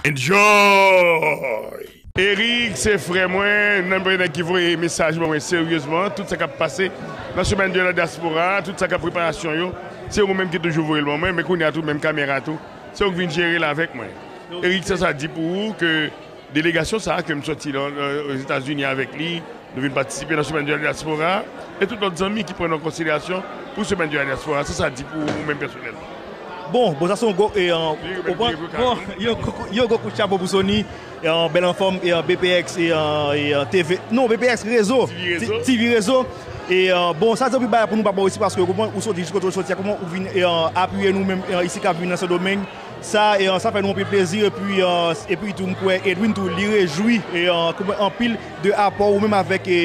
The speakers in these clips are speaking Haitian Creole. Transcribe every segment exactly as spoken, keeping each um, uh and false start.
Enjoy! Eric, se frè mwen, nan premye nèg ki voye mesaj ban mwen seryezman, tout sa k ap pase nan Semaine de la Diaspora, tout sa k ap preparasyon yo, se ou menm ki toujou voye l ban mwen, men kounye a tou, menm kamera tou, se ou k vin jere l avèk mwen. Eric, sa, sa di pou ou ke delegasyon sa a ke m sòti nan, nan, Ozetazini avèk li, nou vin patisipe nan Semaine de la Diaspora, e tout lòt zanmi ki pran nou an konsiderasyon pou Semaine de la Diaspora, sa, sa di pou ou menm pèsonèlman. Bon, bon, sa se yon gwo, e, an, Li remèt ou pran, li bon, yon gwo, yon gwo kout chapo pou Sony, e, an, bèl anfòm, e, an, B P X, e, an, e, an, T V, non, B P X Rezo, T V Rezo. T-, T V Rezo. E, an, bon, sa se anpil bagay pou nou pa bò isi, paske ou konprann, ou soti jiskote ou soti a, kòman ou vin, e, an, apiye nou menm, e, an, isi k ap vin nan Sendomeng. Sa, e, an, sa fè nou anpil plezi, epi, an, epi tou, m kwè Edwin tou, li rejwi, e, an, kòman anpil de apò ou menm avèk, e,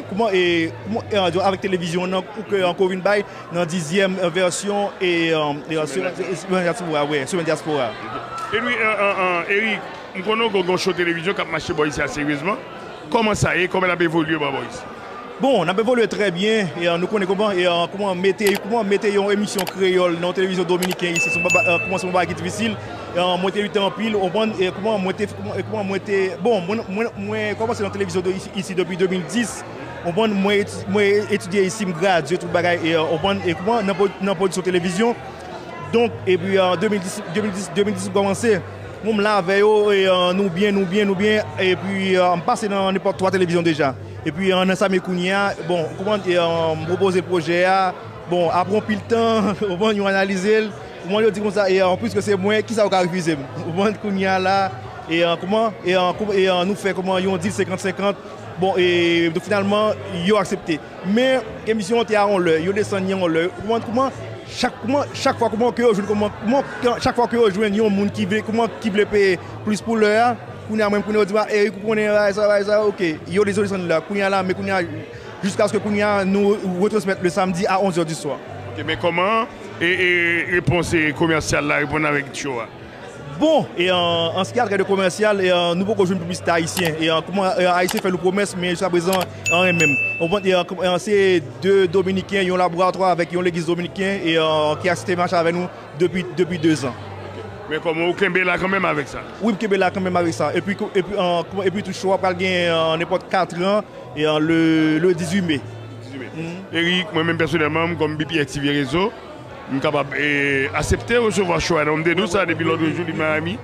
kòman, e, kòman, e, an, avèk televizyon an, ou ke, an, ke w vin bay, nan dizyèm, e, vèsyon, e, e, e, Semaine Diaspora, wè, Semaine Diaspora. Edwin, e, e, e, Eric, m konnen w gen yon show televizyon k ap mache bò isi a seryezman. Kòman sa ye? Kòman l ap evolye bò, bò isi? Bon, n ap evolye trè byen, e, e, nou konnen kòman, e, e, kòman mete, kòman mete yon emisyon kreyòl nan yon televizyon dominiken isi, se yon ba-, e, kòman se yon bagay ki difisil. E, e, mwen te lite anpil, ou konprann, e, kòman mwen te, kòman, e, kòman mwen te, bon, mwen, mwen, mwen kòmanse nan televizyon de, isi, isi depi de mil dis. Ou konprann, mwen eti-, mwen etidye isi, m gradye, tout bagay, e, ou konprann, e kòman nan pwod-, nan pwodiksyon televizyon. Donk, epi, an de mil dis, de mil dis, de mil dis, m kòmanse. Bon, m la avè yo, e, an, nou byen, nou byen, nou byen. Epi, an, m pase nan nenpòt twa televizyon deja. Epi, an, nan sa m ye kounye a, bon, ou konprann, e, an, m pwopoze pwojè a. Bon, apre yon pil tan, ou konprann, yo analize l. Ou konprann, yo di konsa, e, an, piske se mwen, kisa yo ka refize m? Ou konprann, kounye a la, e, an, kòman, e, an, kòman, e, an, nou fè kòman yon deal senkant senkant. Bon, e, donk, finalman, yo aksepte. Men, emisyon an te a yon lè, yo desann li a yon lè. Ou konprann kòman, chak, kòman, chak fwa, kòman ke yo jwenn, kòman, kòman, chak fwa ke yo jwenn yon moun ki vle, kòman, ki vle peye plis pou lè a, kounye a, menm kounye a, yo di, "Ba, Eric, ou konnen, bagay sa, bagay sa, oke." Yo desann, yo desann li la. Kounye a la, men kounye a, jiskaske kounye a, nou retransmèt le samedi à onze heures du soir. Oke, men kòman, e, e, repons, e, komèsyal la, reponn avèk show a? Bon, e, an, an ce qui a trait de komèsyal, e, an, nou poko jwenn piblisite ayisyen. E, an, kòman, e, ayisyen fè nou pwomès, men jiska prezan, anyen menm. Ou konprann, e, an, kòm, e, an, se de Dominiken, yon laboratwa avèk yon legliz dominiken, e, an, ki aksepte mache avè nou depi, depi de zan. Men kòman ou kenbe la kanmenm avèk sa? Wi, m kenbe la kanmenm avèk sa. Epi, ko-, epi, an, kòman, epi tou show a pral gen, an, nenpòt kat an, e, an, le, le dizuit me. Dizuit me. Eric, mwen menm pèsonèlman, m kòm B P X T V Rezo, m kapab, e, aksepte resevwa show a, non, m te di w sa depi lòt jou li Miami.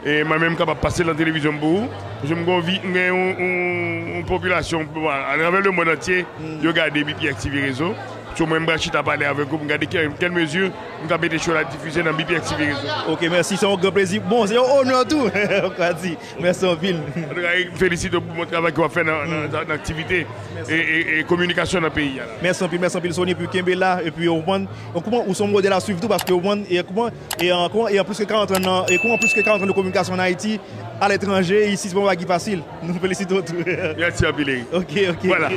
E mwen menm m kapab pase nan televizyon m pou ou. Paske m gen yon vi-, m gen yon, yon, yon popilasyon, bon, atravè lemonn antye, yo gade B P X T V Rezo. So mwen m pral chita pale avèk ou pou m gade ki, kèl mezi m ka mete show la difize nan B P X T V Rezo. Oke, mèsi, se yon gran plezi. Bon, se yon onè tou, m ka di. Mèsi anpil. Antouka, m felisite w pou bon travay ke w ap fè nan, nan, nan, nan aktivite e, e, e kominikasyon nan peyi a la. Mèsi anpil, mèsi anpil, Sony, epi kenbe la, epi ou konprann, ou konprann, ou se yon modèl a swiv tou, paske ou konprann, e kòman, e an, kòman, e an plis ke karant an nan, e kòman plis ke karant an de kominikasyon an Ayiti, aletranje, isi, se pa yon bagay ki fasil. Nou felisite w tou. Mèsi anpil, Eric. Oke, oke, Vwala.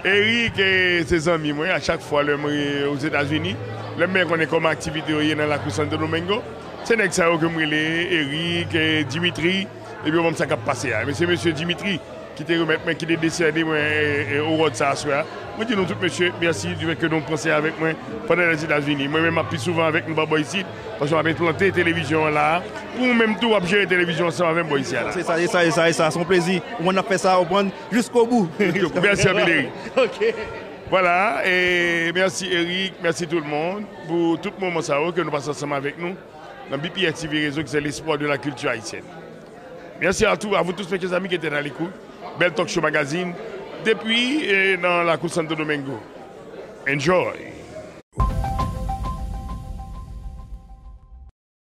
Eric, e, se zanmi mwen, a chak fwa lè mwen Ozetazini, lè m byen konnen kòman aktivite yo ye nan lakou Santo Domingo, se nèg sa yo ke m rele, Eric, e, Dimitri, epi yo ban m sa k ap pase a. Men se mesye Dimitri ki te remèt mwen, ki te desène mwen, e, e, award sa aswè a. Mwen di nou tout mesye, mèsi du fait que nou panse avèk mwen pandan lèzetazini. Mwen menm m ap pi souvan avèk nou pa bò isit, paske m ap enplante televizyon an la a. Ou menm tou, w ap jere televizyon ansanm avè m bò isi a la. Se sa, se sa, se sa, se sa. Se yon plezi. Ou konn n ap fè sa, ou konprann, jiskobou. Mèsi anpil, Eric. Oke. Vwala, e mèsi Eric, mèsi tout le monde pou tout moman sa yo ke nou pase ansanm avèk nou nan B P X T V Rezo, ki se l'espoir de la culture haïtienne. Merci à tous, à vous tous, mes chers amis qui étaient à l'écoute. Bèl Talk Show Magazine, depi, e, nan lakou Santo Domingo. Enjoy!